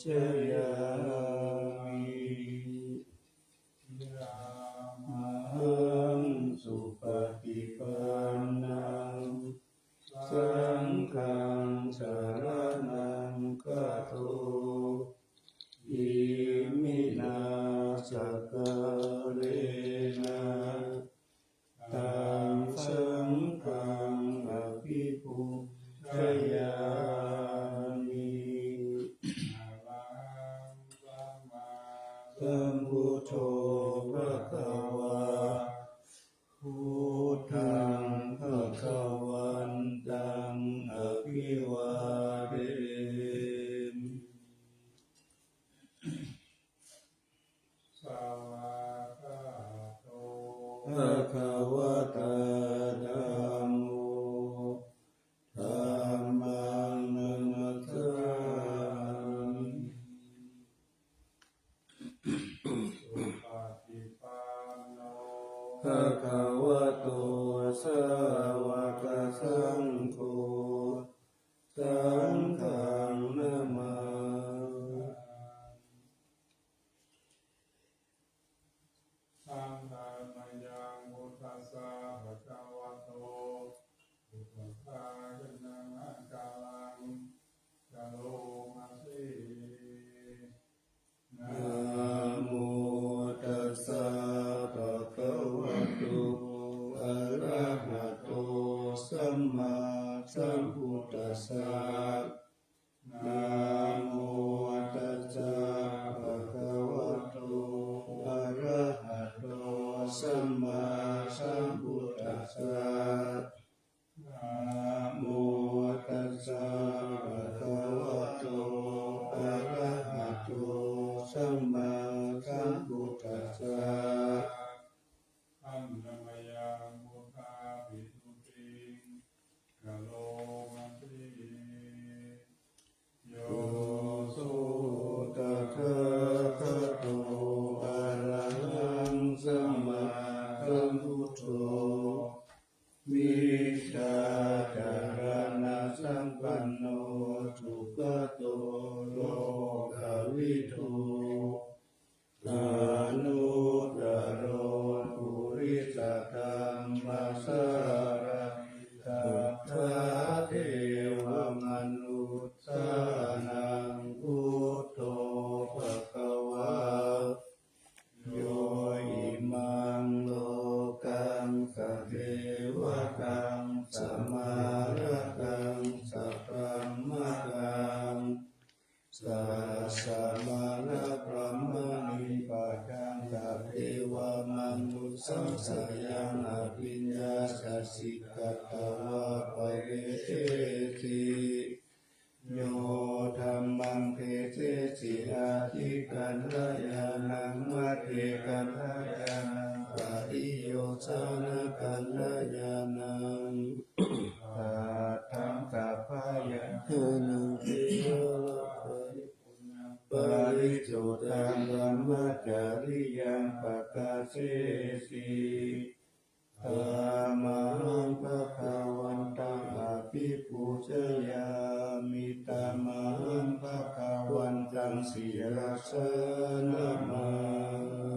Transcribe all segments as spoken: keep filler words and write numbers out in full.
pūjayāmi. Yāmahaṃ supaṭipannaṃ saṅghaṃ saraṇaṃ gato, iminā sakkārena taṃ saṅghaṃ abhipūjayāmi. Arahaṃ sammāsambuddho bhagavā, buddhaṃ bhagavantaṃ abhivādemi. Svākkhāto bhagavatā dhammo, dhammaṃ namassāmi. Supaṭipanno bhagavato sāvakasaṅgho, saṅghaṃ namāmi. Handa mayaṃ buddhassa bhagavato puthujjanakālaṃ karoma se. Namo tassa bhagavato arahato sammāsambuddhassa. Namo tassa bhagavato arahato sammāsambuddhassa. Namo tassa bhagavato arahato sammāsambuddhassa. Handa mayaṃ buddhābhistutiṃ karoma se. Yo so tathāgato arahaṃ sammāsambuddho, vijjācaraṇasampanno sugato lokavidū, anuttaro purisadammasārathi satthā devamanussānaṃ buddho bhagavā. Yo imaṃ lokaṃ sadevakaṃ samārakaṃ sabrahmakaṃ sassamaṇabrāhmaṇi pajāya devamanussasāya abhiññāya sikkhitvā pavedesi. Yo dhammaṃ desesi atthi kalyāṇaṃ, atthi kalyāṇaṃ, pariyojanakalyāṇaṃ, tatthaṃ sabbañāṇaṃ parisuddhaṃ brahmacariyaṃ padassesi. Tamahaṃ bhagavantaṃ abhipūjayāmi, tamahaṃ bhagavantaṃ sirasā namāmi.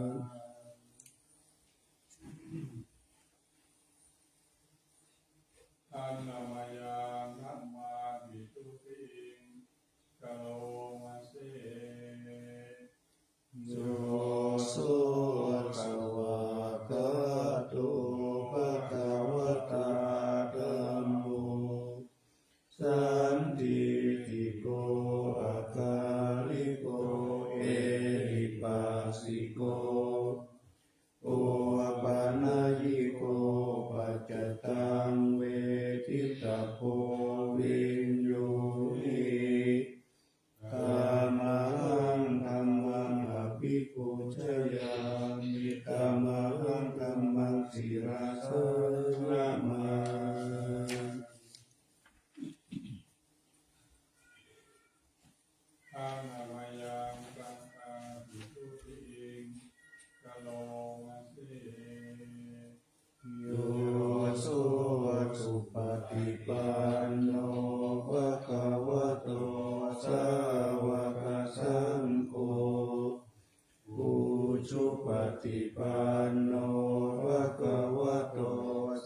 Handa mayaṃ dhammābhistutiṃ karoma se. Yo so svākkhāto bhagavatā dhammo, sandiṭṭhiko akāliko ehipassiko opanayiko paccattaṃ veditabbo viññūhi. Tamahaṃ panno bhagavato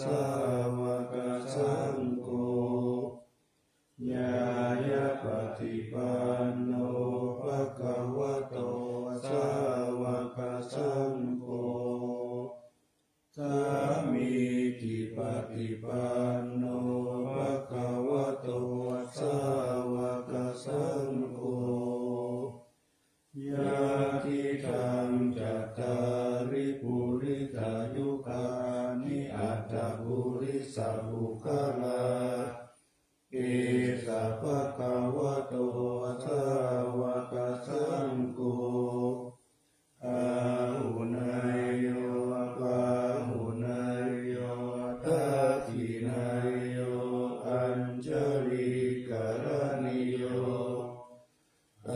sāvakasaṅgho, ñāyapaṭipanno bhagavato sāvakasaṅgho, sāmīcipaṭipanno bhagavato sāvakasaṅgho, yadidaṃ cattāri purisayugāni aṭṭha purisapuggalā, esa bhagavato sāvakasaṅgho, āhuneyyo pāhuneyyo dakkhiṇeyyo añjalikaraṇīyo,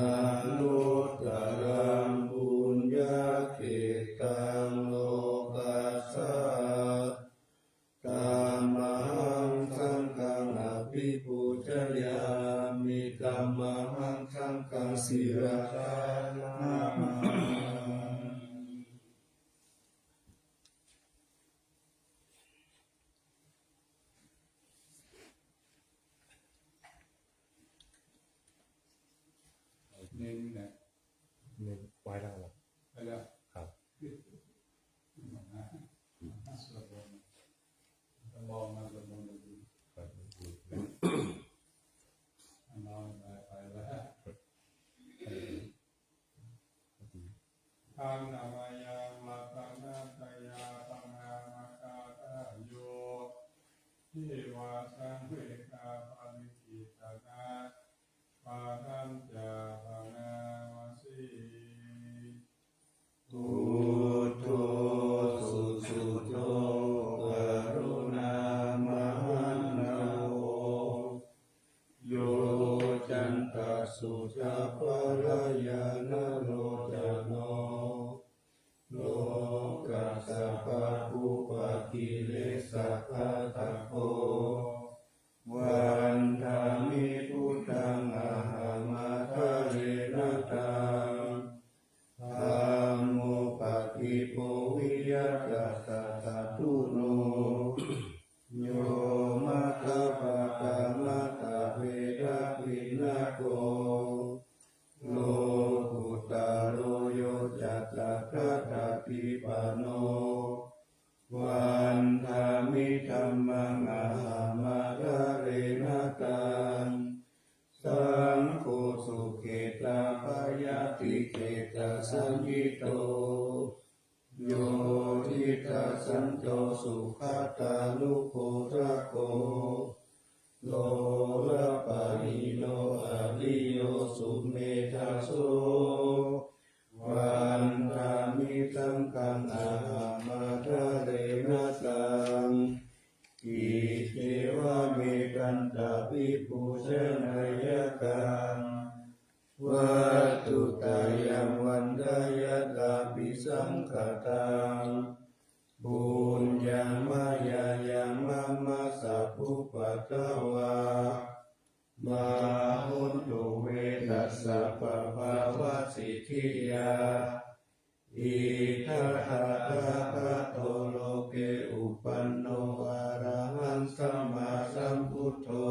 anuttaraṃ puññakkhettaṃ lokassā. Tamahaṃ saṅghaṃ abhipūjayāmi, tamahaṃ saṅghaṃ sirasā namāmi. เอาเน้นนะ เน้นไหว้หลังหลัง ไปแล้ว ครับ สวดมนต์ มองมาสวดมนต์ ครับ นอนไป ไปแล้ว Handa mayaṃ ratanattayabhaṇāma gāthāyo, ceva saṃvegaparidevanā, padañca bhaṇāma se. Buddho susuddho karuṇāmahaṇṇavo, yocantaṃ suddhapallayaṇalocano, lokassa pāpūpakilesaghātako, vandāmi buddhaṃ ahaṃ ādarena taṃ. Dhammo paṭipo viya tassa satthuno, yo maggapākamattabhedabhinnako, lokuttaro yo ca tathāgatipano, vandāmi dhammaṃ ahaṃ ādarena taṃ. Saṅgho sukhetabbhayātikhettasañhito, yo diṭṭhasanto sugatānuggahako, lokapahinno ariyo sumedhaso, vandāmi saṅghaṃ ahaṃ ādarena taṃ. Iccevametantabhipūjaneyyaṃ, vatthuttayaṃ vandeyyaṃ abhisaṅkhataṃ. Puññaṃ mayā yaṃ mama sabbupaddavā, mā hontu ve tassa pabhāvasiddhiyā. Idha tathāgato loke uppanno arahaṃ sammāsambuddho,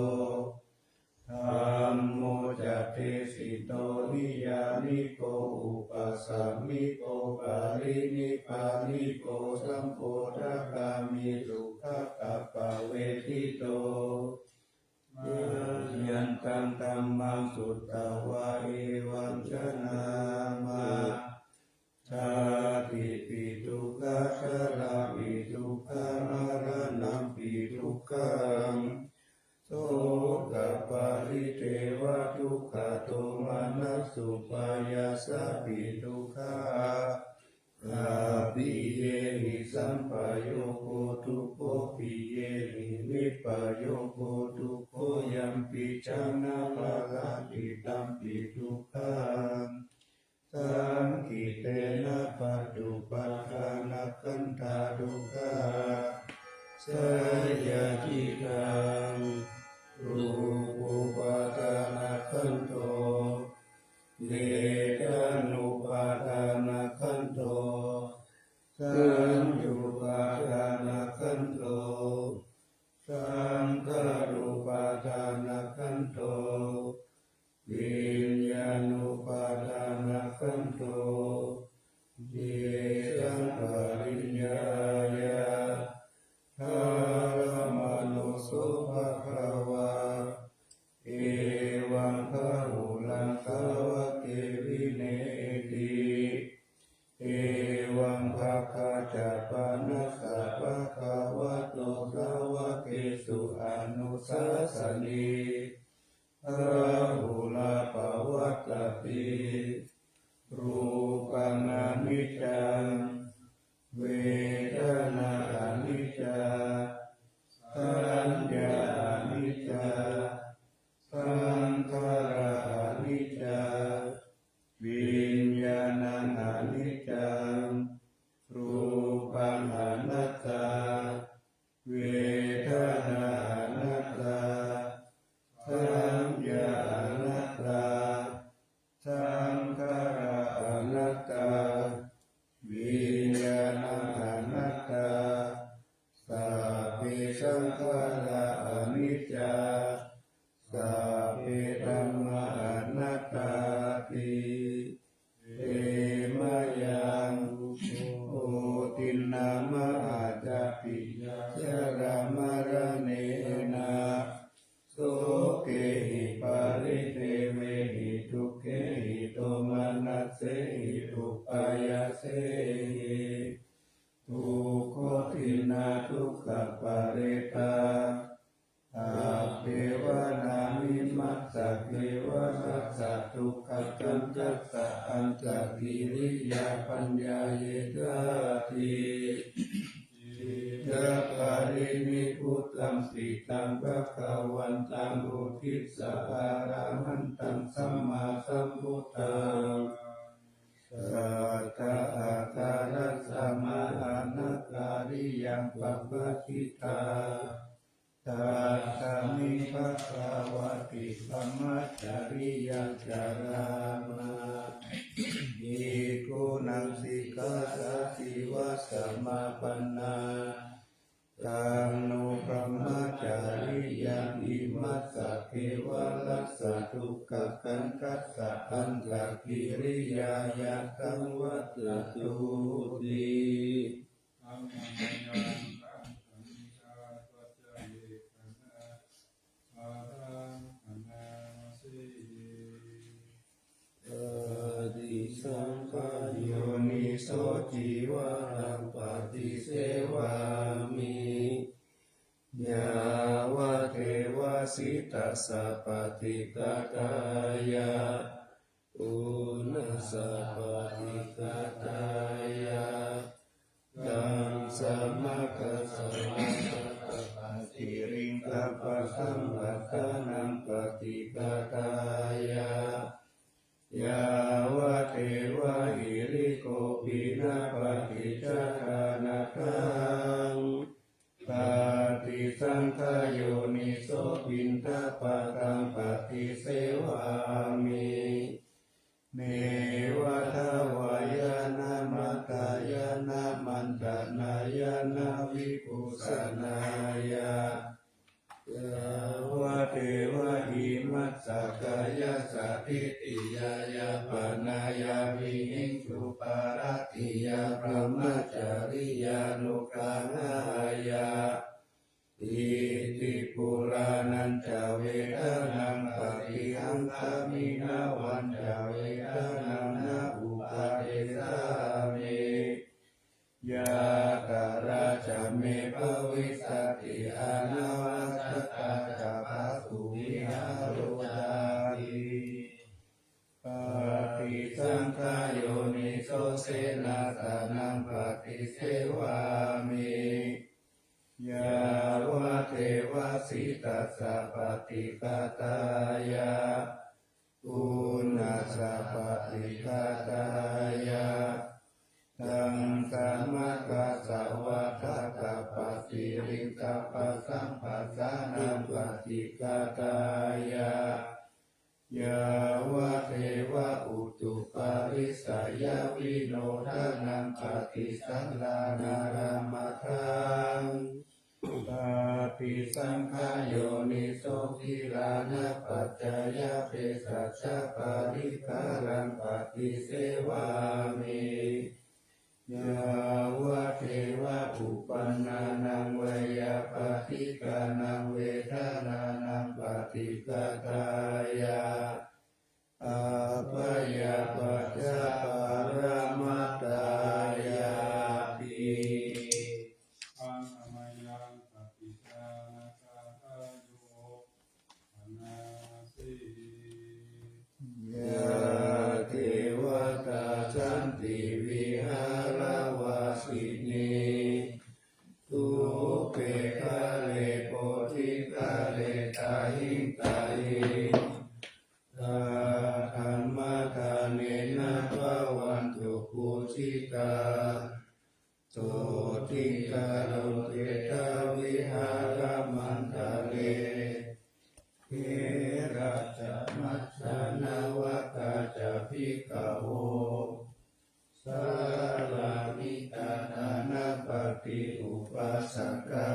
dhammo ca desito niyyāniko upasamiko parinibbāniko sambodhagāmī sukhakāppavedito. Mayantaṃ dhammaṃ sutvā evaṃ janāma: jātipi dukkhā, jarāpi dukkhā, maraṇampi dukkhaṃ, sokaparidevadukkhadomanassupāyāsāpi dukkhā, appiyehi sampayogo dukkho, piyehi vippayogo dukkho, yampicchaṃ na labhati tampi dukkhaṃ, saṅkhittena pañcupādānakkhandhā dukkhā. Seyyathidaṃ: rūpupādānakkhandho, vedanupādānakkhandho, bahulaṃ sāvake vineti. Evaṃ bhagavā ca panassa bhagavato sāvakesu anusāsanī bahulā pavattati. Rūpaṃ aniccaṃ, vedanā aniccā, saññā aniccā, saṅkhārā aniccā, viññāṇaṃ aniccaṃ. Rūpaṃ anattā, vedanā anattā, saññā anattā, saṅkhārā anattā, viññāṇaṃ anattā. Sabbe saṅkhārā aniccā, sabbe dhammā anattāti. Te mayaṃ, o dinnā mahācāpiññā jarāmaraṇena sokehi paridevehi dukkhehi domanassehi upāyāsehi dukkhotiṇṇadukkhaparetā appevaṇāmi maccakeva lassatugakantassa antakiriyā paññāyedhāti. Cittaparinibbutampi taṃ bhagavantaṃ uddissa arahantaṃ sammāsambuddhaṃ satthā ākārassa mahānagariyā pabbajitā. Tasmiṃ bhagavati brahmacariyācārāma bhikkhūnaṃ sikkhāsādīva samāpannā. Taṃ no brahmacariyaṃ imassa kevalassa dukkhakkhandhassa antakiriyāya saṃvattatu ti. Dhammaṃ mayaṃ daṃsaṃ nisāpacarekanā sādhaṃ bhaṇāma se. Paṭisaṅkhā yoniso cīvaraṃ paṭisevāmi yāvadeva sītassa paṭighātāya uṇhassa paṭighātāya, taṃ samakkhasavātātapasiriṃsapasamphassānaṃ paṭighātāya, yāvadeva hirikopinapaṭicchādanatthaṃ paṭisaṅkhā yoniso piṇḍapātaṃ paṭisevāmi neva davāya na madānāya na bhaṇāya na vikūsanāya, yāvadeva imassa kāyassa ṭhitiyā yāpanāya vihiṃsuparatiyā brahmacariyānuggahāya iti purāṇañca vedanaṃ paṭihaṅkhāmi navañca vedanaṃ na uppādessāmi, yātrā ca me bhavissati anavajjatā ca phāsuvihāro cāti. Paṭisaṅkhā yoniso senāsanaṃ paṭisevāmi yāvadeva sītassa paṭighātāya uṇhassa paṭighātāya, taṃ samakkhasavātātapasiriṃsapasamphassānaṃ paṭighātāya, yāvadeva utuparissayavinodanaṃ paṭisallānārāmatthaṃ paṭisaṅkhā yoniso gilānapaccayabhesajjaparikkhāraṃ paṭisevāmi yāvadeva uppannānaṃ veyyābādhikānaṃ vedanānaṃ paṭighātāya, sikā. Sotthi karontedha vihāramaṇḍale. Therā ca majjhā navakā ca bhikkhavo. Sārāmikā dānapatī upāsakā.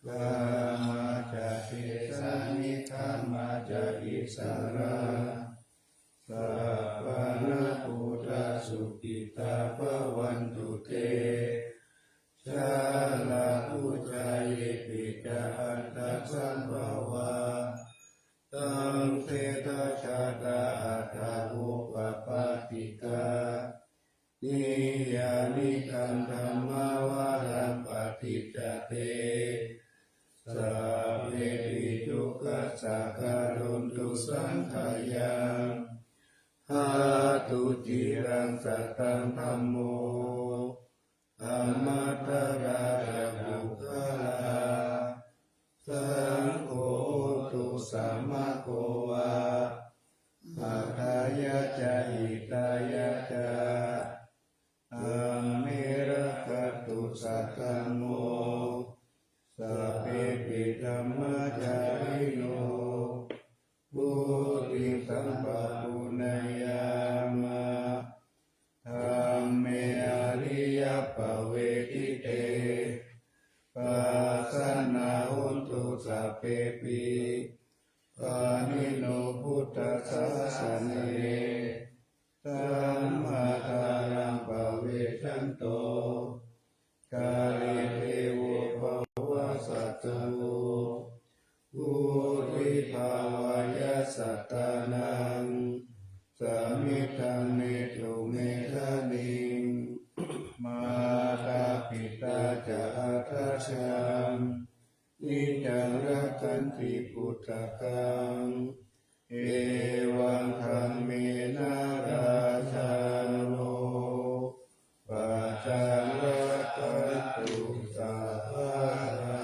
Gāmā ca desā nigamā ca issarā. Sappāṇabhūtā sukhitā bhavantu te. Jalābujā yepi ca aṇḍasambhavā. Saṃsedajātā athavopapātikā. Niyyānikaṃ dhammavaraṃ paṭicca te. Sabbepi dukkhassa karontu saṅkhayaṃ. Ṭhātu ciraṃ sataṃ dhammo. Dhammaddharā ca puggalā. Saṅgho hotu samaggo va. Atthāya ca hitāya ca. Amhe rakkhatu saddhammo. Sabbepi dhammacārino. Vuḍḍhiṃ sampāpuṇeyyāma. Dhamme ariyappavedite. Pasannā hontu sabbepi. Pāṇino buddhasāsane. Sammādhāraṃ pavecchanto. Kāle devo pavassatto. Vuḍḍhibhāvāya sattānaṃ. Samiddhaṃ netu medaniṃ. Mātā pitā ca atrajaṃ. Niccaṃ rakkhanti puttakaṃ. Evaṃ dhammena rājāno. Pajaṃ rakkhantu sabbadā.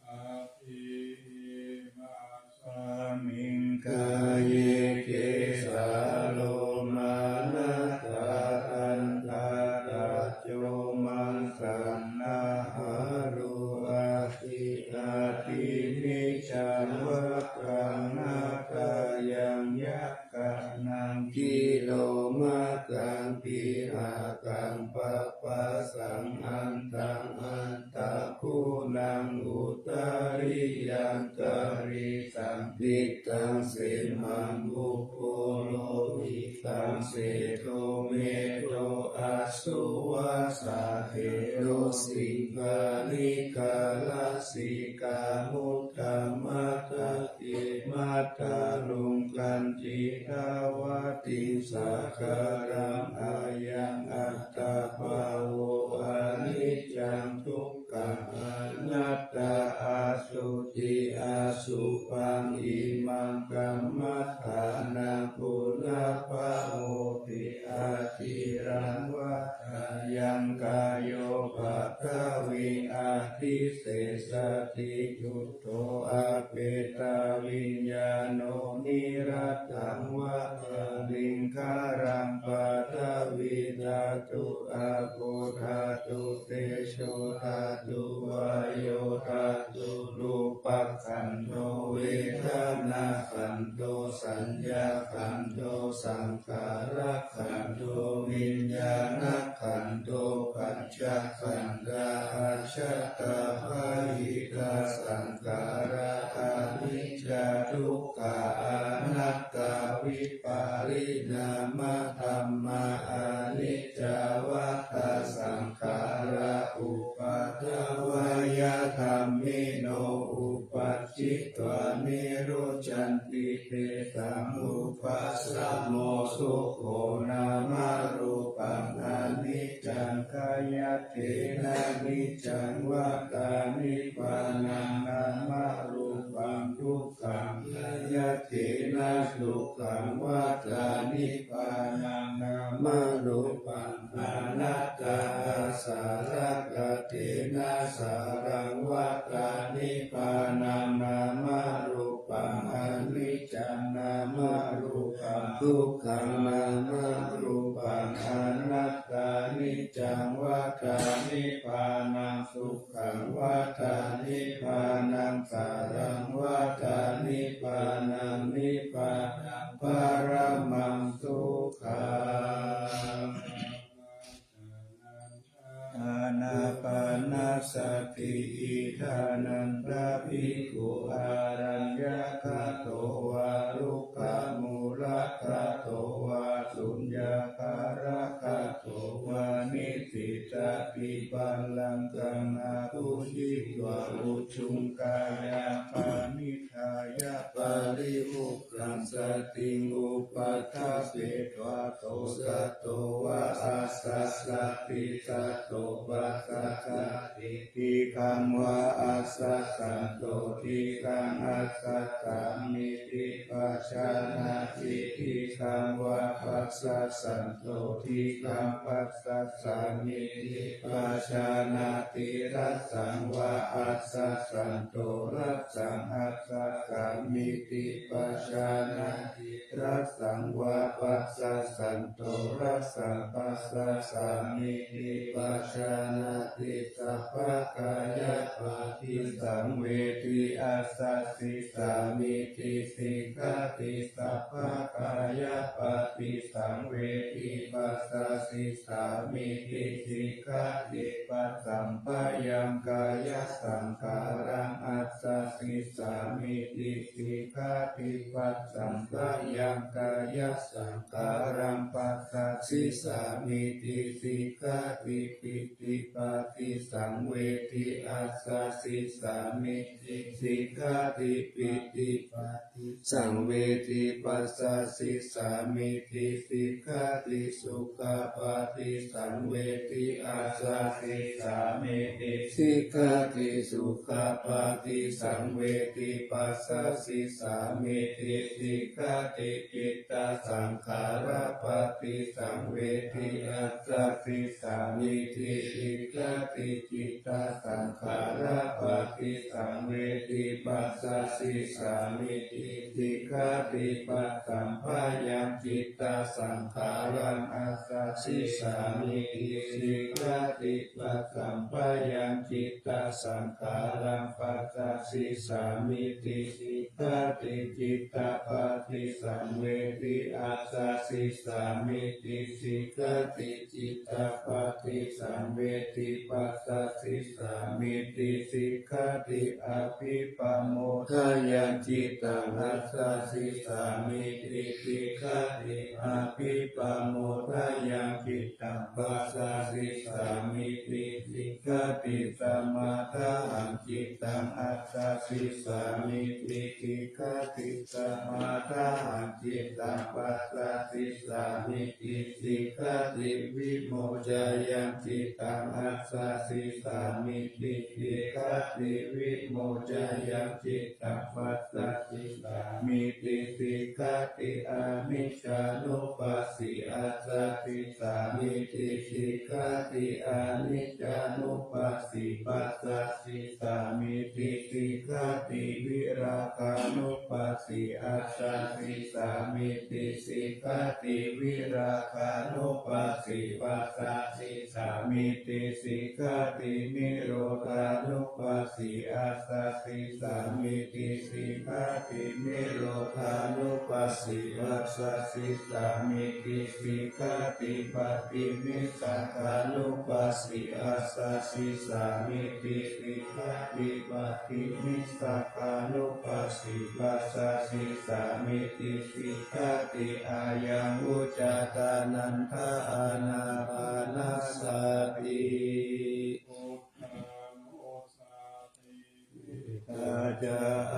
Aṭṭhī hīnā smiṃ kāye kesā lomā nakhā daṇṭā taco maṃ saṃ nahārū ati. Atthi niccaṃ vaggaṃ na thāyaṃ yakkhānaṃ khīlomakaṃ pihakaṃ papphāsaṃ antaṃ antaguṇaṃ udariyaṃ karīsaṃ pittaṃ semhaṃ ubho lohitaṃ sedo medo assu vasā therosingha nigha lasikā mudhā matake matthaluṅganti dvātiṃ sāgaraṃ ayaṃ attabhāvo aniccaṃ dukkhaṃ anattā asuci asubhaṃ imaṃ kammadānaṃ punabbhavoti aciraṃ vata yaṃ kāyo paṭhaviṃ adhisessati chuddho appetaviññāṇo niratthaṃ vata liṅgaraṃ paṭhavī dhātu apo dhātu tejo dhātu vāyo dhātu rūpakkhandho vedanākkhandho saññākkhandho saṅkhārakkhandho viññāṇakkhandho pañcakkhandhā ajjhattā bahiddhā saṅkhārā aniccā dukkhā anattā vipariṇāmadhammā aniccā vata saṅkhārā uppādavayadhammino uppajjitvā nirujjhanti tesaṃ vūpasamo sukho nāmarūpaṃ aniccaṃ khayatena niccaṃ vata nibbānaṃ nāmarūpaṃ dukkhaṃ khayatena sukhaṃ vata nibbānaṃ nāmarūpaṃ anattā āsarakkhatena sāraṃ vata nibbānaṃ nāmarūpaṃ aniccaṃ nāmarūpaṃ dukkhaṃ nāmarūpaṃ anattā, niccaṃ vata nibbānaṃ sukhaṃ vata nibbānaṃ saraṃ vata nibbānaṃ nibbānaṃ paramaṃ sukhaṃ. Ānāpānasati. Idha nanda bhikkhu āraññagato vā rukkhamūlagato vā suññakāraga to vā nidiṭṭhati pallaṅkaṃ abhuñjitvā ujuṃ kāyaṃ paniṭṭhāya paribhuttaṃ satiṃ upaṭṭhapetvā so sato vā asassati sato passasati dīghaṃ vā asassanto dīghaṃ assassamīti pajānāti dīghaṃ vā passassanto dīghaṃ passassamīti pajānāti hrasaṃ vā assassanto hrasaṃ assassamīti pajānāti hrasaṃ vā passassanto hrasaṃ passassamīti pajānāti sabbakāyapaṭisaṃvedi assasissamīti sikkhati sabbakāyapaṭisaṃvedi passasissamīti sikkhati passamphayaṃkāyasaṅkhāraṃ assasissamīti sikkhati passamphayaṃkāyasaṅkhāraṃ passasissamīti sikkhati pītipaṭisaṃvedi assasissamīti sikkhati pītipaṭisaṃvedi passasissamīti sikkhati sukhapaṭisaṃvedi assasissamīti sikkhati sukhapaṭisaṃvedi passasissamīti sikkhati cittasaṅkhārapaṭisaṃvedi assasissamīti sikkhati cittasaṅkhārapaṭisaṃvedi passasissamīti sikkhati passamphayaṃ cittasaṅkhāraṃ assasissamīti sikkhati passamphayaṃ cittasaṅkhāraṃ passasissamīti sikkhati cittapaṭisaṃvedi assasissamīti sikkhati cittapaṭisaṃvedi passasissamīti sikkhati abhippamodayaṃ cittaṃ assasissamīti sikkhati abhippamodayaṃ cittaṃ passasissamīti sikkhati samādhahaṃ cittaṃ assasissamīti sikkhati samādhahaṃ cittaṃ passasissamīti sikkhati vimocayaṃ cittaṃ assasissamīti sikkhati vimocayaṃ cittaṃ passasissamīti sikkhati aniccānupassī assasissamīti sikkhati aniccānupassī passasissamīti sikkhati virāgānupassī assasissamīti sikkhati virāgānupassī passasissamīti sikkhati nirodhānupassī assasissamīti sikkhati nirodhānupassī passasissamīti sikkhati paṭinissagānupassī assasissamīti sikkhati paṭinissagānupassī passasissamīti sikkhati. Ayaṃ vuccatā nanda ānāpānasati. Buddhaṃ ossāti. Ca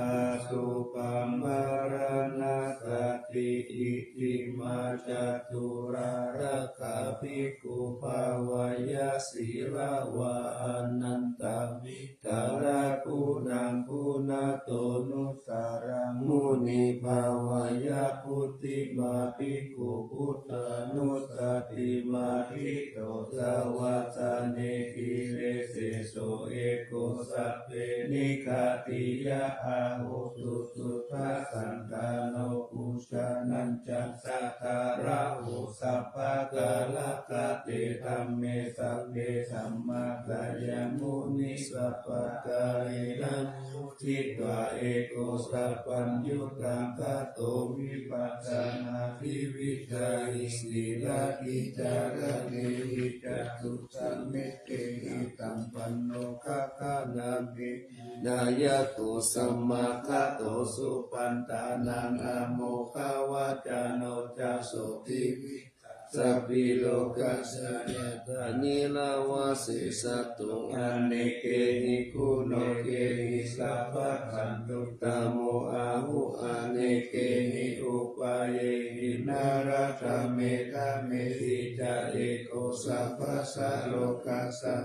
asubhaṃ maraṇassati. Itimā catulālakkhā bhikkhū bhāveyya sīlavā anantavidhā laguṇaṃ guṇatonusāraṃ munibhāva Mayā puthimā bhikkhu buddhānussattimāditto, sāvajane gīre seso eko, sabbe nigghātiyā āhu susuddhasandāno, pūjanañca sādaraho sabbakārakate dhamme, sabbe dhammā tayamuni sabbakālena pūjitvā eko sabbaññutaṃ gāto, vipassanādhi vidhāhi sīlādhi cāraṇehi cātusammetehi sampanno, gaganavidhinā yāto samāgato, supaṇṇānaṃ āmoghavacano ca, sotthi viddhā ca vītarokāsa, yattha nirāvā sesāto anekehi guṇokehi, sabbattha uttamo āhu, anekehi upāyehi, nalādhammehi dhammeti ca eko, sabbasā lokassa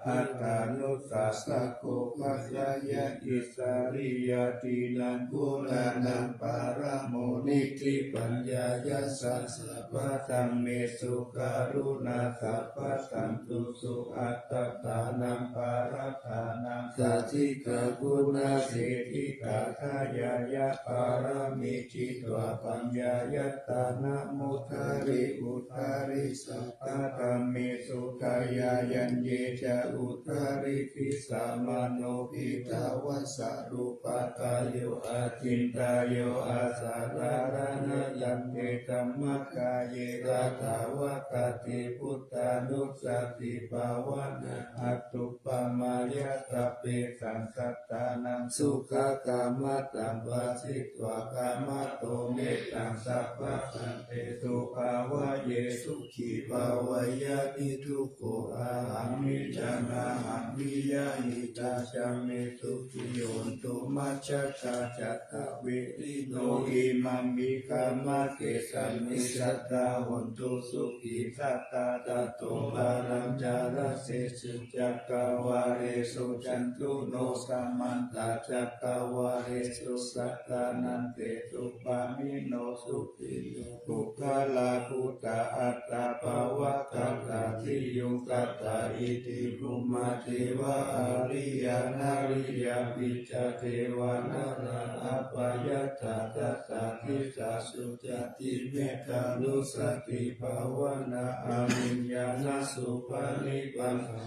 attanussāsako, pajāya issariyā dhinnaṃ purāṇaṃ paramo, niddhipaññāya ca sabbadhammesu, karuṇā sabbadhantusu, attānaṃ parittānaṃ, sādhikā guṇasēvitā, dāyāya pāramī jitvā, paññāya tana mudhari udhari, sabbadhammesu dāyāyanye ca, udhari disāmāno, pītavassa rūpattayo acintayyo, āsararaṇayaṃ te dhammakāye, tathāgatā te buddhānussatibhāvanā, anuppamāya sabbesaṃ sattānaṃ, sukhā kamataṃ pharitvā, kamato mettaṃ sabbasantesu, bhāvaye sukhī bhāvaye niddukkho, ahaṃ niccaṃ ahaṃ viya hitassaṃ, me sukhī hontu majjhattā ca, saverino imaṃ vikāmasetaṃ, nissaggā hontu sukhī sattā, tato balaṃ carasesu cakkavāḷesu, cāturu no samantā cakkavāḷesu, sattantaṃ pāṇino sukhino, puggalā guttā atta bhāvagatā, siyuggatā iti bhummā devā ariyā, nariyā picca devā narā, abyākkhā tassa disā sucati, mettānussatibhāvanā, anuññānasubhānipaññā,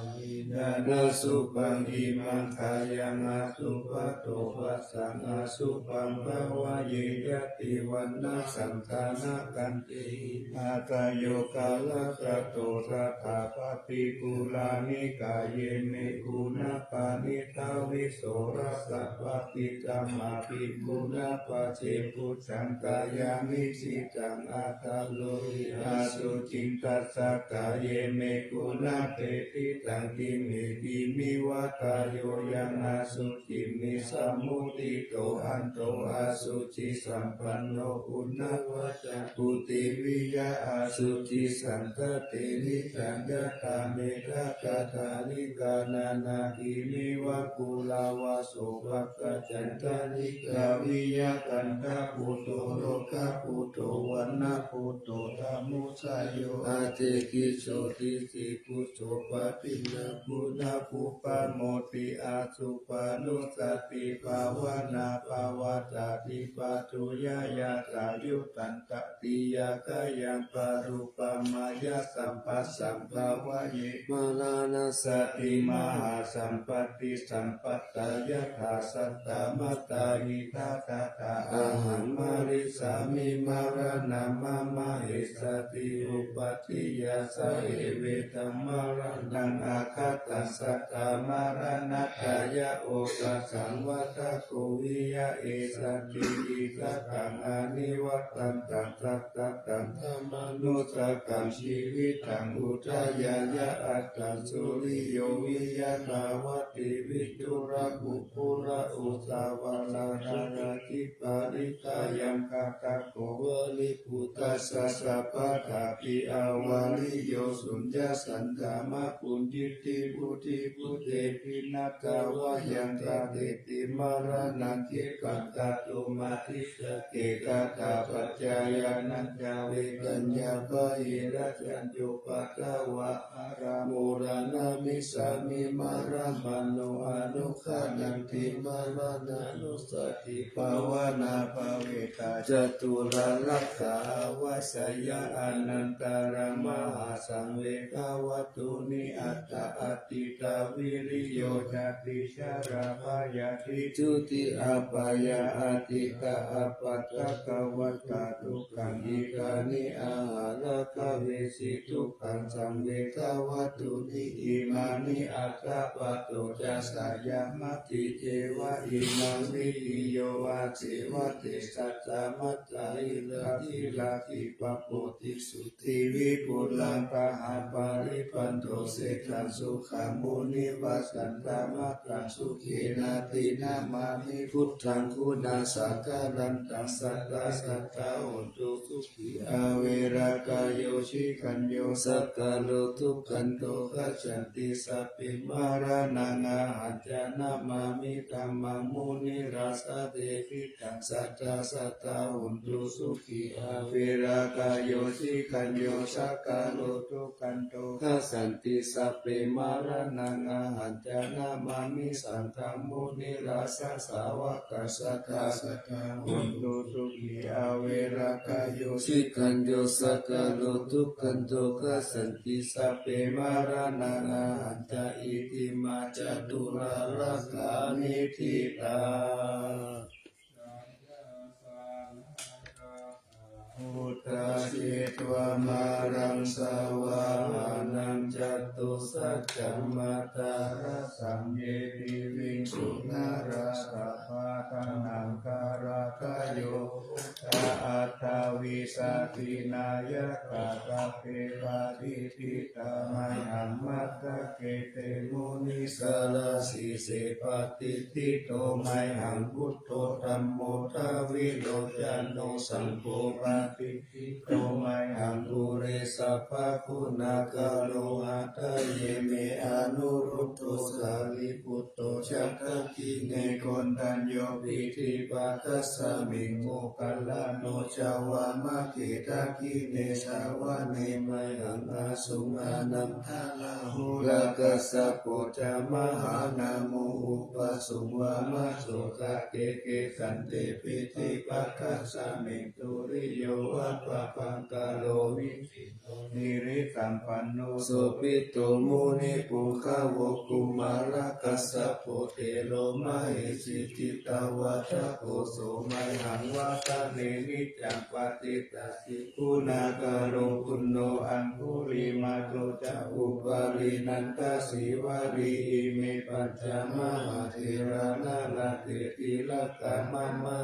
ñāṇasubhaṃ imaṃ kāyaṃ, asubhato passaṃ asubhaṃ bhāvaye, ñātivaraṇasaṅtanakaṃ, ādayo kālakato tathā, paṭipūrā nikāye me, guṇapāṇidhā vīsorasā, paṭikkama bhikkhūnaṃ pacce bhujantā, yaṃ nisiṃsaṃ adaroti asuciṃ, tassa kāye me guṇapetiṭṭhaṃ, tiṇṇe pimiva kāyo yaṃ asuciṃ nisammuṭṭhito, handa asucisampanno uṇṇāva ca puthiviya, asuciṃ saṇṭhate niccaṃ yathā meghaggaṇathalikā, nānāgiriṃ va kuḷāva so, paṭhañchantarikaviya, kaṇṭaputto lokaputto vaṇṇaputto tanujayo, ācikkhissoti sippuso, pāpiṇṇaṃ punappubbamosi, asubhānussatibhāvanā, pavattati pātuyā yathāyuṭṭhaṃ, tatiyākayaṃ paruppamāya, sampassaṃ bhāvaye maraṇassati, mahāsampattisampattā, yathā satta mattā idha tathā, ahaṃ marissāmi maraṇaṃ mama, essati upādiyā ca, evetaṃ maraṇaṃ aggataṃ, sattā maraṇatthāya, osasaṃ vata ko viya, essati iccataṃ anivaṭṭantaṃ, sattataṃ dhammanussakaṃ, jīvitaṃ udayāya attaṃ, suriyo viya dhāvati viduḷha kukkura, uḷārā narāhi parittā, yaṃ Kattakkho Variputtassa sabbathāpi avariyo suññā santamā puññiddhi vuḍḍhibhutehi natvā yaṃ kātehi maraṇaṃ khippaṃ kātumatthissa. Kettapaccayānañca vegaññā bāhirajjhañcupaddavā ārāmuḷā namissāmi maraṇānussatinaṃ. Maraṇānussatibhāvanā bhāvitā ca tūlārākkha āvajjeyya. Anantarā mahāsaṃvegavatthūni aṭṭha. Ādittā viriyo jāti jarā byādhi juti apāyā āditta appaṭikavatā dukkhā. Iddhāni āhārā gavesi dukkhasaṃvegavatthūni imāni aṭṭha. Pādo ca sayamatthice vā imaṃ viññūhi yo āseva tesa ca mātā. Indā gilā gilāni pādoseṭṭho vipulā gahaṃ paribandho seṭṭhaṃ sukhaṃ munivaravacanaṃ. Sukhena te namāmi buddhaṃ guṇasāgaraṃ taṃ sadā sadā hontu sukhī. Averā kāyo sikhañño sakālo dukkhanto gacchanti sabbe maraṇaṃ ahañca namāmi dhammaṃ munirājā desitaṃ sadā sadā hontu sukhī. Averā kāyo sikhañño sakālo dukkhanto gacchanti sabbe maraṇaṃ ahañca namāmi saṅghaṃ munirājassa sāvakaṃ sadā sadā hontu sukhī. Averā kāyo sikhañño sakālo dukkhanto gacchanti sabbe maraṇaṃ ahañca iddhimā ca tūlārākkha niṭṭhitā. Buddhā jetvā māraṃ savāhanaṃ catusaccāmatarasaṃ ye piviṃsu narāsabhā. Taṇhaṅkarādayo buddhā aṭṭhavīsati nāyakā sabbe patiṭṭhi tā mayhaṃ matthake te munissarā. Sīse patiṭṭhito mayhaṃ buddho dhammo dvilocano saṅgho patiṭṭhito mayhaṃ ure sabbaguṇākaro. Hadaye me anuruddho sārīputto ca dakkhiṇe koṇḍañño piṭṭhibhāgasmiṃ moggallāno ca vāmake. Dakkhiṇe savane mayhaṃ āsuṃ ānandarāhulā kassapo ca mahānāmo ubhāsuṃ vāmasotake. Kesante piṭṭhibhāgasmiṃ suriyo va pabhaṅkaro ni girisampanno sobhito munipuṅgavo. Kumārakassapo thero mahesī cittavādako so mayhaṃ vadane niccaṃ patiṭṭhāsi guṇākaro. Puṇṇo aṅgulimālo ca upālī nandasīvalī ime pañca mahātherā nalāṭe tilakā mama.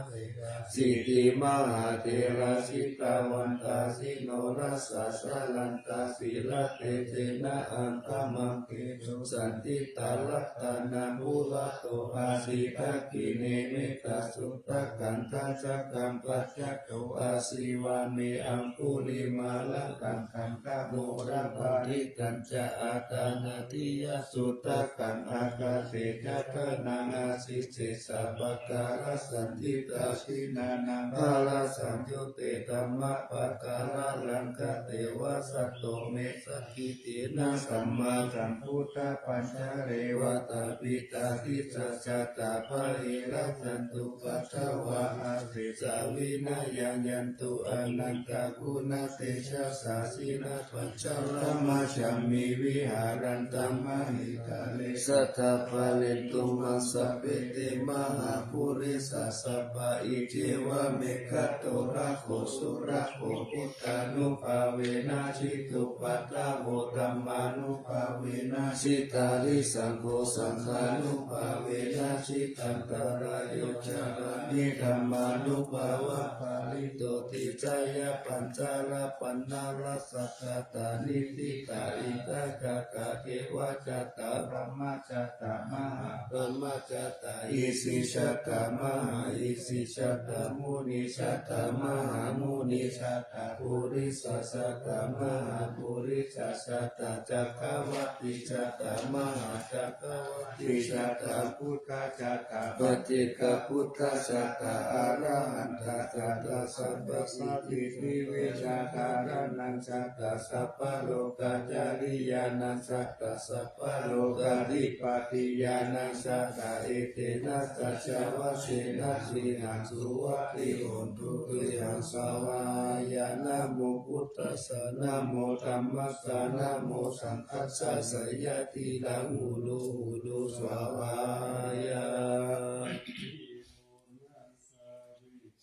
Siddhi mahātherā jitavantā jinorasā jalantā sīlatejena aṅgamaṅgesu saṇṭhitā. Ratanaṃ purato āsi dakkhiṇe mettasuttakaṃ dhajaggaṃ pacchato āsi vāme aṅgulimālakaṃ khandhamoraparittañca āṭānāṭiyasuttakaṃ ākāse chadanaṃ āsi sesā pākārasaṇṭhitā. Jinā nānāvarasaṃyutte dhammapākāralaṅkate vasato me sakiccena sammāsambuddhapañjare. Vātapittādisañjātā bāhirajjhattupaddavā asesā vinayaṃ yantu anantaguṇatejasā. Jinapañjaramajjhamhi viharantaṃ mahītale sadā pālentu maṃ sabbe te mahāpurisāsabhā. Iccevamekkhatorāgo surāgo buddhānubhāvena jitupaddavo dhammānubhāvena jitārisaṅgho saṅghānubhāvena jitantarāyo carāmi dhammānubhāvapāli Ito tisaya pañcala pannala sakkatā niṭṭhitā ittha caka devacata brahmacata mahābrahmacata isicata mahāisicata municata mahāmunicata purisacata mahāpurisacata cakkavattī cata mahācakkavattī cata buddhacata paccekabuddhacata arahantacata sabbasiddhivijjādharānaṃ cata sabbalokacāriyānaṃ cata sabbalokādhipatiyānaṃ cata etena saccavajjena sirīmaṃ suvatthi hotu te. Yaṃ svāhāya. Namo buddhassa, namo dhammassa, namo saṅghassa, jayati rahu rahu svāhāya.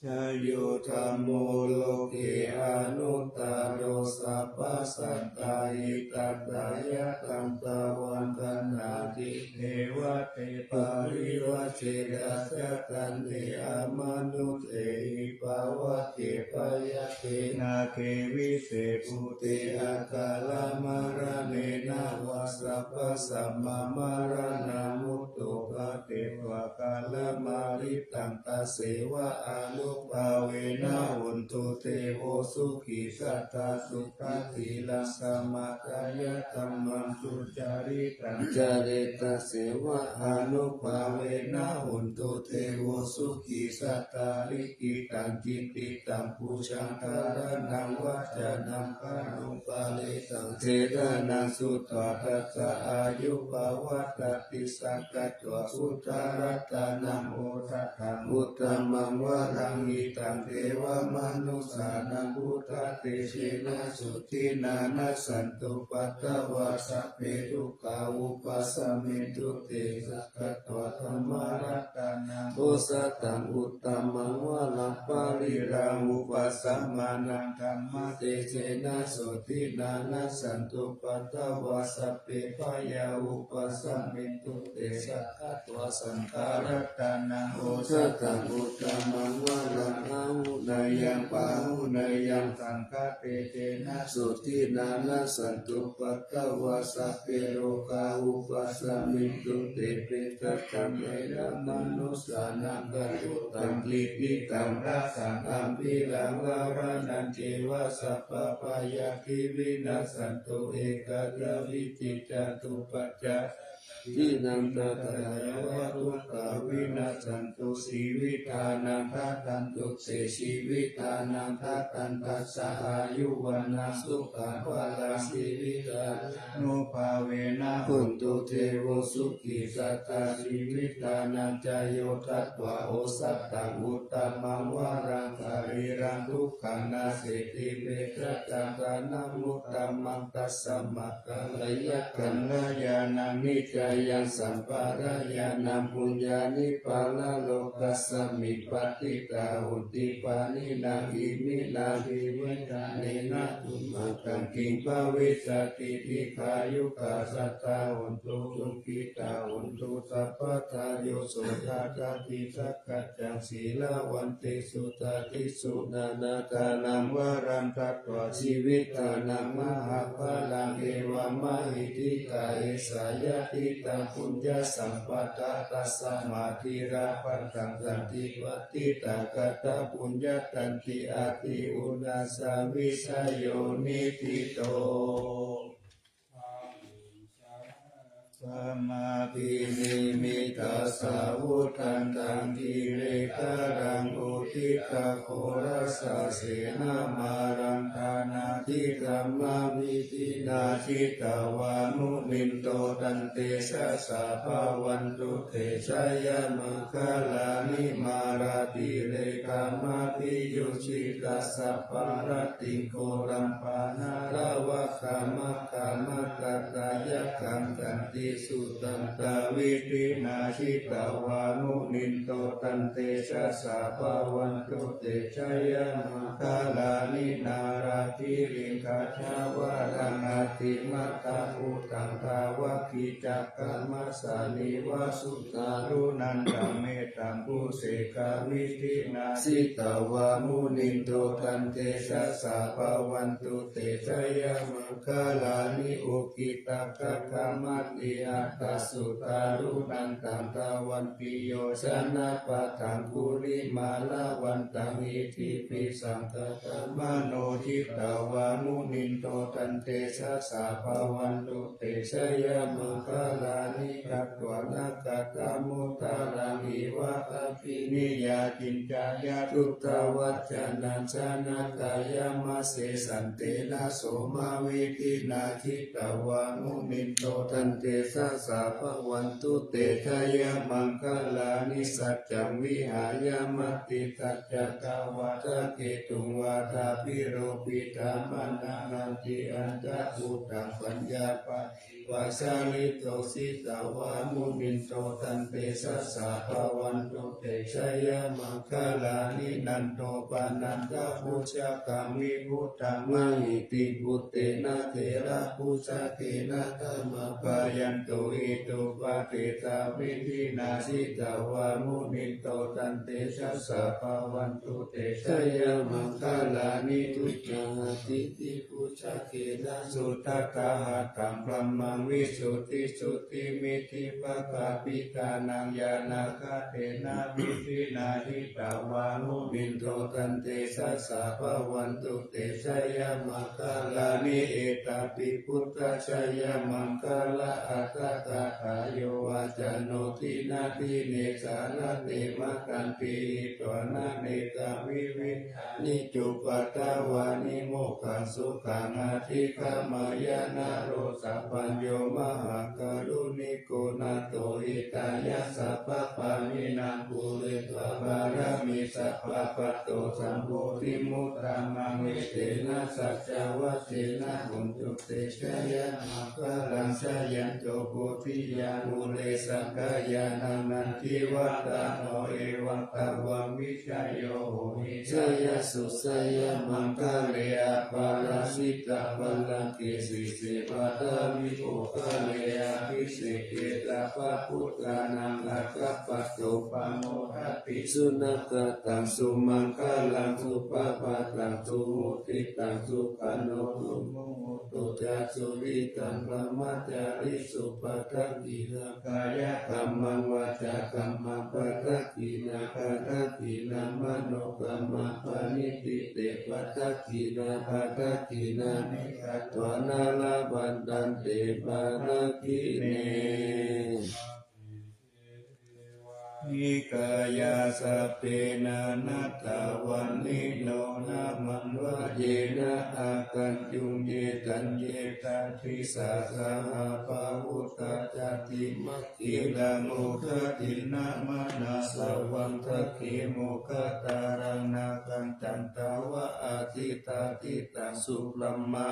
Jayo dhammo loke anuttaro sabbasattahitatthāya taṃ tvaṃ gaṇhanti devate parivajjena ca taṃ te amanusse hi pavake byagghe nāge vise bhūte akālamaraṇena vā sabbasmā maraṇā mutto phadetvā kālamāritaṃ tasseva ānubhāvena hontu devo sukhī satthā sukhī sīlaṃ samādāya dhammaṃ sucaritaṃ care tasseva ānubhāvena hontu devo sukhī satthā likkhitaṃ cintitaṃ pūjaṃ dhāraṇaṃ vācanaṃ garuṃ pāritaṃ desanaṃ sutvā tassa āyuṃ pavaḍḍhatīti. Sakkatvā buddharatanaṃ osathaṃ uttamaṃ varaṃ hitaṃ devamanussānaṃ buddhatejena sotthinā nassantupaddavā sabbe dukkhā vūpasamentu te. Sakkatvā dhammaratanaṃ osathaṃ uttamaṃ varaṃ pariḷāhūpasamanaṃ dhammatejena sotthinā nassantupaddavā sabbe bhayā vūpasamentu te. Sakkatvā saṅgharatanaṃ osathaṃ uttamaṃ varaṃ āhuneyyaṃ pāhuneyyaṃ saṅghatejena sotthinā nassantupaddavā sabbe rogā vūpasamentu te. Petānaṃ devamanussānaṃ canduttaṃ kittitaṃ rasaṃ gambhīraṃ dāvanañceva sabbabhayāpi vinassantu ekayaṃ vidhitā dukkhaca paṭighānaṃ ca yāva dukkhā vinassantu jīvitānaṃ dadantu te jīvitānaṃ dadantassa āyu vaṇṇaṃ sukhaṃ balaṃ jīvitā nubhāvena hontu devo sukhī satthā jīvitā. Nañca yo datvā osathaṃ uttamaṃ varaṃ sarīraṃ dukkhā naseti vedasaṃ dānamuttamaṃ tasmā kāleyya kalyāṇaṃ niccāyaṃ sampādayānaṃ puññāni paralokasmiṃ patiṭṭhā honti pāṇinā. Iminā jīvitā nena tumhākaṃ kiṃ bhavissati dīghāyukā sadā hontu sukhitā hontu sabbadā. Yo so dassati sakkaccaṃ sīlavantesu dādisūnaṃ dānaṃ varaṃ datvā jīvitā mahapphalaṃ evamāhi dīghāyusā yadidaṃ puññasampadā tasmā dhīrā bhaddantā ti patiṭṭhā katapuññā tanti adhi uṇhissavijayo niṭṭhito. Samādhimeykhasāvudhantaṃ girigajaṃ uditaghorasasenamāraṃ dānādidhammavidhinā jitavā munindo tantejasā bhavatu te jayamaṅgalāni. Mārātirekamabhiyujjhitasabbarattiṃ ghorampanāḷavakamakkhamathaddhayakkhaṃ khantīsudantavidhinā jitavā munindo tantejasā bhavatu te jayamaṅgalāni. Nāḷā giriṃ gajavaraṃ atimattabhūtaṃ dāvaggicakkamasanīva sudāruṇantaṃ mettambusekavidhinā jitavā munindo tantejasā bhavantu te jayamaṅgalāni. Ukkhittakhaggamatihatthasudāruṇantaṃ dhāvantiyojanapathaṅgulimālavantaṃ iddhībhisaṅkhatamano jitavā munindo tantejasā bhavantu te jayamaṅgalāni. Katvāna kaṭṭhamudaraṃ iva gabbhinīyā ciñcāya duṭṭhavacanaṃ janakāyamajjhe santena somavidhinā jitavā munindo tantejasā bhavantu te jayamaṅgalāni. Saccaṃ vihāya matisaccakavādaketuṃ vādābhiropitamanaṃ atiandhabhūtaṃ paññāpa vāsalito jitavā munindo tantejasā bhavantu te jayamaṅgalāni. Nandopanandabhujagaṃ vibudhaṃ mahiddhiṃ puttena therabhujagena damāpayanto iddhūpadesavidhinā jitavā munindo tantejasā bhavantu te jayamaṅgalāni. Duggāhadiṭṭhi bhujagena sudaṭṭhahatthaṃ brahmaṃ visuddhijutimiddhibakābhidhānaṃ ñāṇāgadena vidhinā jitavā munindo tantejasā bhavantu te jayamaṅgalāni. Etāpi buddhajayamaṅgalaaṭṭhagāthā yo vācano dinadine sarate matandī hitvānanekavividhā ni cupaddavāni mokkhaṃ sukhaṃ adhigameyya naro sapañño. Mahākāruṇiko nātho hitāya sabbapāṇinaṃ pūretvā pāramī sabbā patto sambodhimuttamaṃ. Etena saccavajjena hotu te jayamaṅgalaṃ. Jayanto bodhiyā mūle sakyānaṃ nandivaḍḍhano evaṃ tvaṃ vijayo hohi jayassu jayamaṅgale aparājitapallaṅke sīse paṭhavipokkhare abhiseke sabbabuddhānaṃ aggappatto pamodati. Sunakkhattaṃ sumaṅgalaṃ supabhātaṃ suhuṭṭhitaṃ sukhaṇo sumuhutto ca suyiṭṭhaṃ brahmacārisu padakkhiṇaṃ kāyakammaṃ vācākammaṃ padakkhiṇaṃ padakkhiṇaṃ manokammaṃ paṇidhī te padakkhiṇā padakkhiṇāni katvāna labhantatthe padakkhiṇe. Nikāyā sabbe nānattavaṇṇino nāmanvayena āgañchuṃ ye caññe sadisā saha bāhudā catumaṃ khilaṃ oghatiṇṇamanāsavaṃ dakkhemoghataraṃ nāgaṃ candaṃva asitātitaṃ subrahmā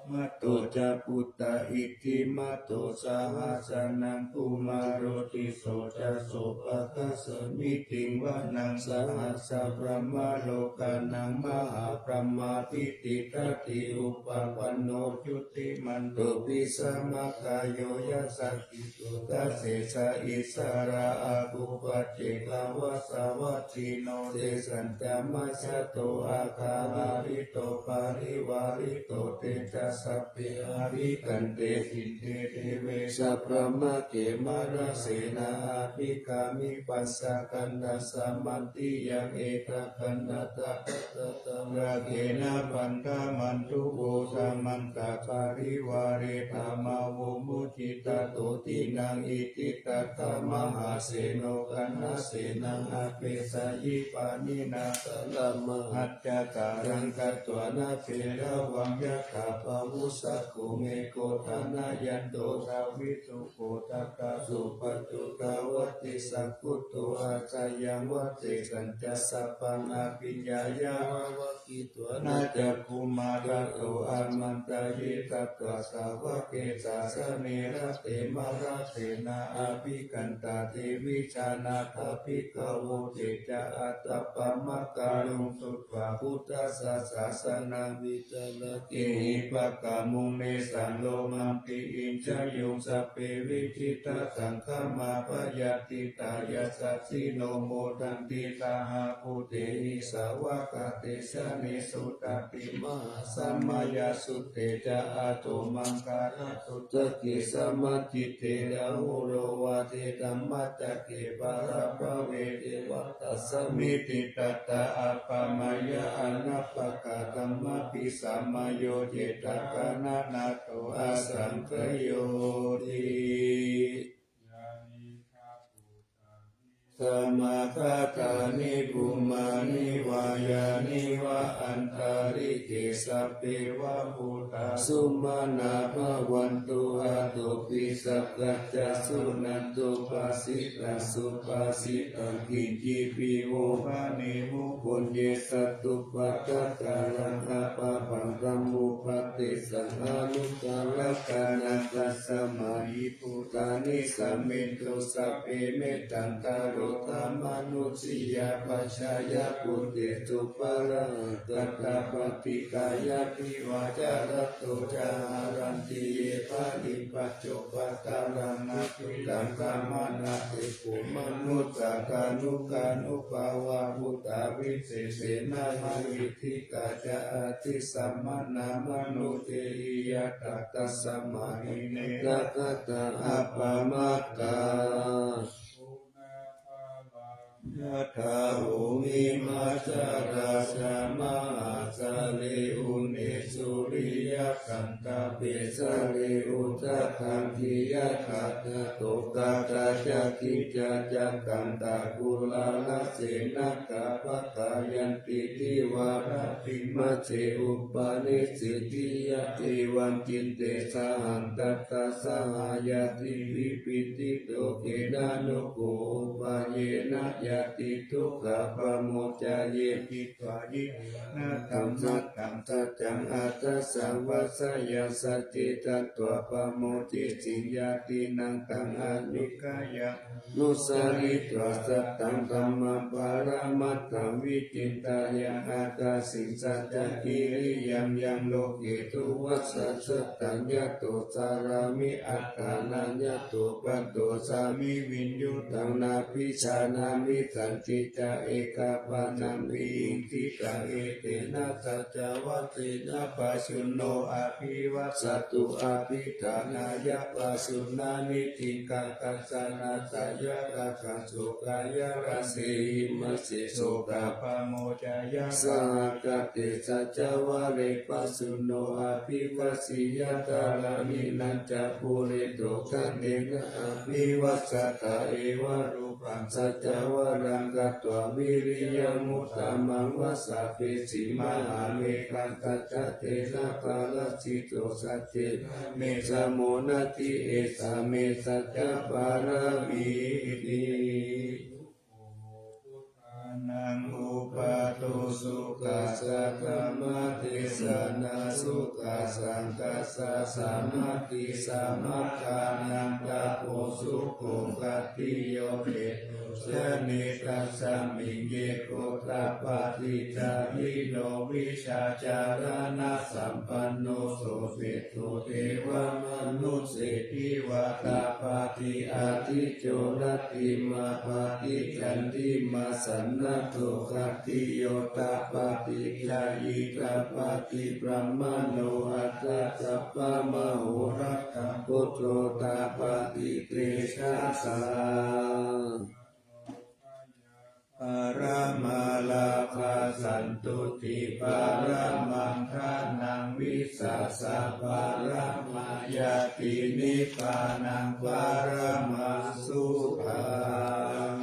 paramatto ca puttā iddhimato saha sanaṅkumāro tisso ca sopāga samitiṃ vanaṃ sahassaṃ brahmalokānaṃ mahābrahmābhitiṭṭhati upapanno jutimanto bhismākāyo yasassi so dasettha issarā āgū paccekavasavattino tesañca majjhato āgā parittā parivārito te ca sabbe abhikkante sinde deve sabrahmake mārasenā abhikkāmi pacchaggantassa mandiyaṃ etha gaṇhatha pattha rakkheṇa bandhamatthu vo samantā parivāretha mā vo muñcittha sotthinnaṃ. Iti tattha mahāseno kaṇhasenaṃ apesayi pāṇinā talamāhacca saraṃ katvāna bheravaṃ yathā pāvussako megho thanayanto savijjuko tadā so paccudāvatti saṅkuddho asayaṃvase sañcassa pāṇabhiññāya vavakkhitvāna cakkhumā tato āmantā. Ye tattha sāvake sāsane rate mārasenā abhikkantā te vijānātha bhikkhavo te ca ātappamakaruṃ sutvā buddhassa sāsanaṃ vicarati. Ehi pakkamuṃ nesaṃ lomaṃ piviṃ jayuṃ sabbe vijitasaṅgāmā bhayātītā yasassino modanti saha bhūtehi sāvakā te janesutāti. Mahāsamayasutte ca āto maṅgarādo sagge samāhitte, rahulo vāce dhammacakke paṭhabbave devatā samitiṭṭhantā āgamayā anappakanā. Dhammaṃ abhisameyya cetvā gaṇhatha asaṅkhayyoti. Samāgatāni bhummāni vā yāni va antalikkhe, sabbe va bhūtā sumanā bhavantu athopi sakkacca suṇantu bhāsitaṃ. Subhāsitaṃ kiñcipi vo bhaṇemu puññe sattupakāraṃ apāpaṃ samupadesaṃ anuttaraṃ gaṇhatha. Tasmā hi bhūtā nisāmethu sabbe mettaṃ karotha mānusiyā pajāya bhūtesu. Pāṇatiyā ābhātakā yānīva ca ratto ca haranti ye baliṃ paccupaddaraṃ abhikkantā. Mārā te kho manussā kāyukāyūpabhavā bhūtā visesena avikkhittā ca atikkanti sabbamānusehitā. Tasmā hi ne rakkhatha appamattā. Yathā bhummimajjharā ca mahājale une suriyagantāve jale udakaṅkhī yathā tadassitā ca kiñca ca kaṇhā kurāsena kappakā yanti cīvaratthe majjhe upasīdati. Evaṃ citte sahaṃ tattha saha ñātibhi saha pīḷito khena no kho upāyena ñātidukkhā pamuñceyya. Iti hitvā nīvānamataṃ saccaṃ aṭṭhāsvaṃ saccaṃ saccikatvā pamuñciṃ ñātīnaṃ taṃ abhikkheyya. Anussaritvā satthaṃ dhammaṃ paramatthaṃ vicindeyya. Attasaṃ saccakiriyaṃ yaṃ loke duvasaṃ sattaṃ yato carāmi attānaṃ yato paṭisajjāmi viññūhīhaṃ nābhijānāmi sañcicca ekapāṇaṃ vihiṃsitaṃ. Etena saccavajjena pajjunno abhivajjatu abhidhānāya pajjuṇṇāni. Tiṇhaṃ kaṇhassa na ca yathākaṃ so kāyarassete himase sokā pamuñceyya. Sahagatā saccavajjena pajjunno abhivajjeyya. Dānādinā ca pubbe kho ṭhānena abhivajjatā evarūpaṃ saccavajjena katvā viriyamuttamaṃ. Vajjaggicaṃ mahāveggaṃ saccabaddhā parajitasaṅghe rāme rāmo nātha esā me saccapāramīti. Sukho buddhānaṃ uppādo sukhā saddhammadesanā sukhā saṅghassa sāmaggī samaggānaṃ tapo sukho. Khattiyo vepullassa netaṃ samiṃ ye kho tapassī jayino vijjācaraṇasampanno so vepo devamanussesa va tapati ādicco rattimābhāti candimā sannaddho. Khattiyo tapati jhāyī tapati brāhmaṇo atha sabbamahorattiṃ buddho tapati tejasā. Paramā lābhā santuṭṭhī paramaṃ dhanaṃ vissāsaparamā ñātī nibbānaṃ paramā sukhaṃ.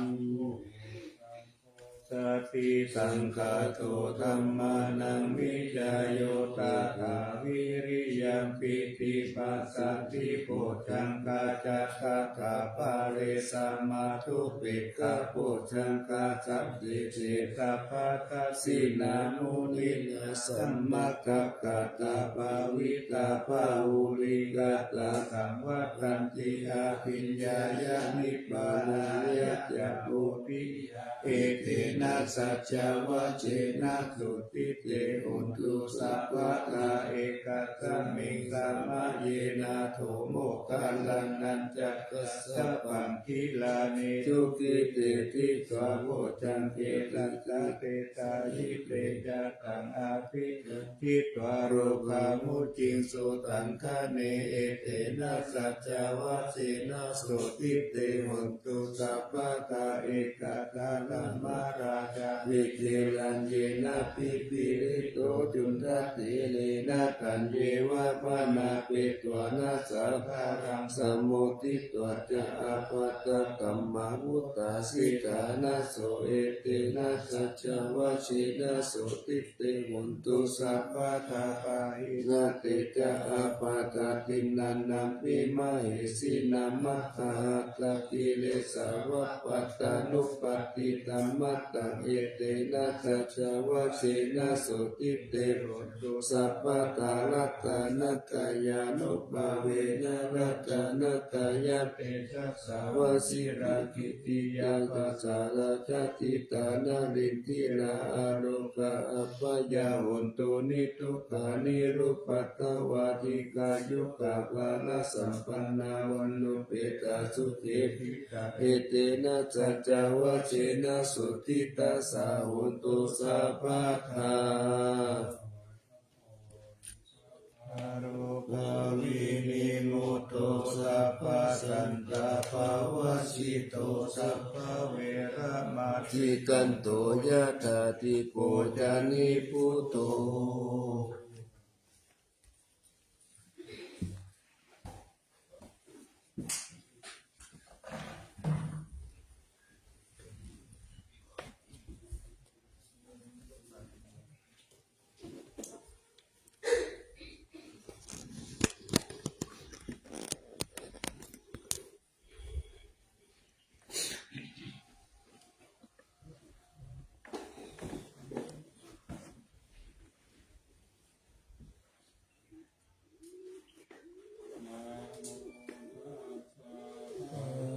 Satisaṅkhāto dhammānaṃ vicayo tathā viriyampī Iti passaddhi bojjhaṅgā ca tathāpare samādhupekkhabojjhaṅgā sattete sabbadassinā muninā sammadakkhātā bhāvitā bahulīkatā saṃvattanti abhiññāya nibbānāya ca bodhiyā. Etena saccavajjena sotthi te hotu sabbadā. Ekasmiṃ samaye nātho moggallānañca kassapaṃ gilāne dukkhite disvā bojjhaṅge. Tañca petā jite ñātaṃ abhigaṇ- -ṭhitvā rogā mucciṃsu taṅkhaṇe. Etena saccavajjena sotthi te hotu sabbadā. Ekadā dhammarājā vicerāyena pipīlito cundattherena taññeva bhaṇāpetvāna sādaraṃ sammoditvā ca ābādhā tamhā vuṭṭhāsi ṭhānaso. Etena saccavajjena sotthi te hotu sabbadā. Pahīnā te ca ābādhā tiṇṇannampi mahesinaṃ maggāhatakilesāva pattānuppattidhammataṃ. Etena saccavajjena sotthi te hotu sabbadā. Ratanattayānubhāvena ratanattayatejasā vajirakkhittiyā ca sārajjhatitā narindirā ārogā abyā hontu niddukkhā nirupaddavā dīghāyukā balasampannā vaṇṇuppetā sukhī dīghā. Etena saccavajjena sotthi tassa hotu sabbadā. Rogā vinimutto sabbasantāpavajjito sabbaveramatikkanto yathā dīpo ca nibbutto.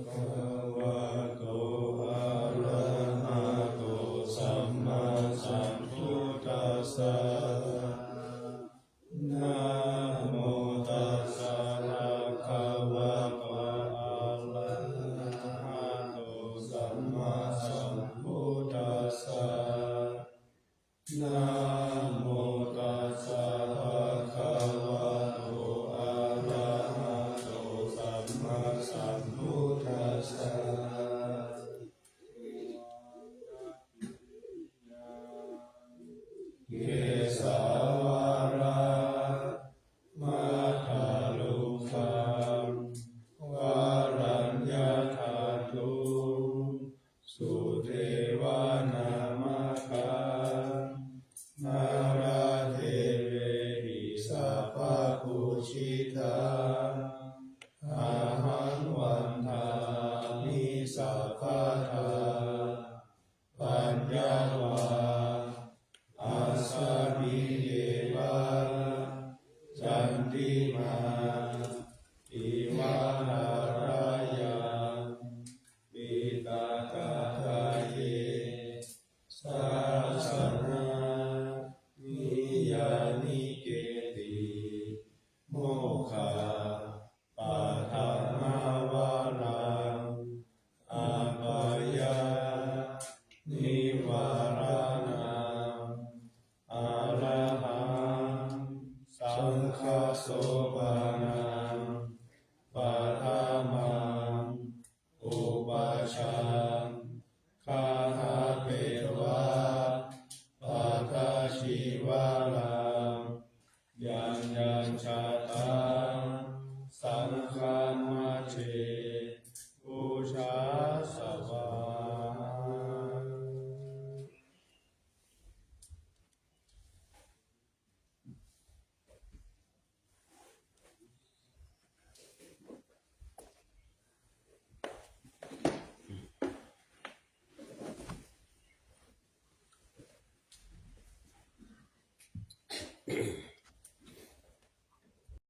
Bhagavato arahato sammāsambuddhassa.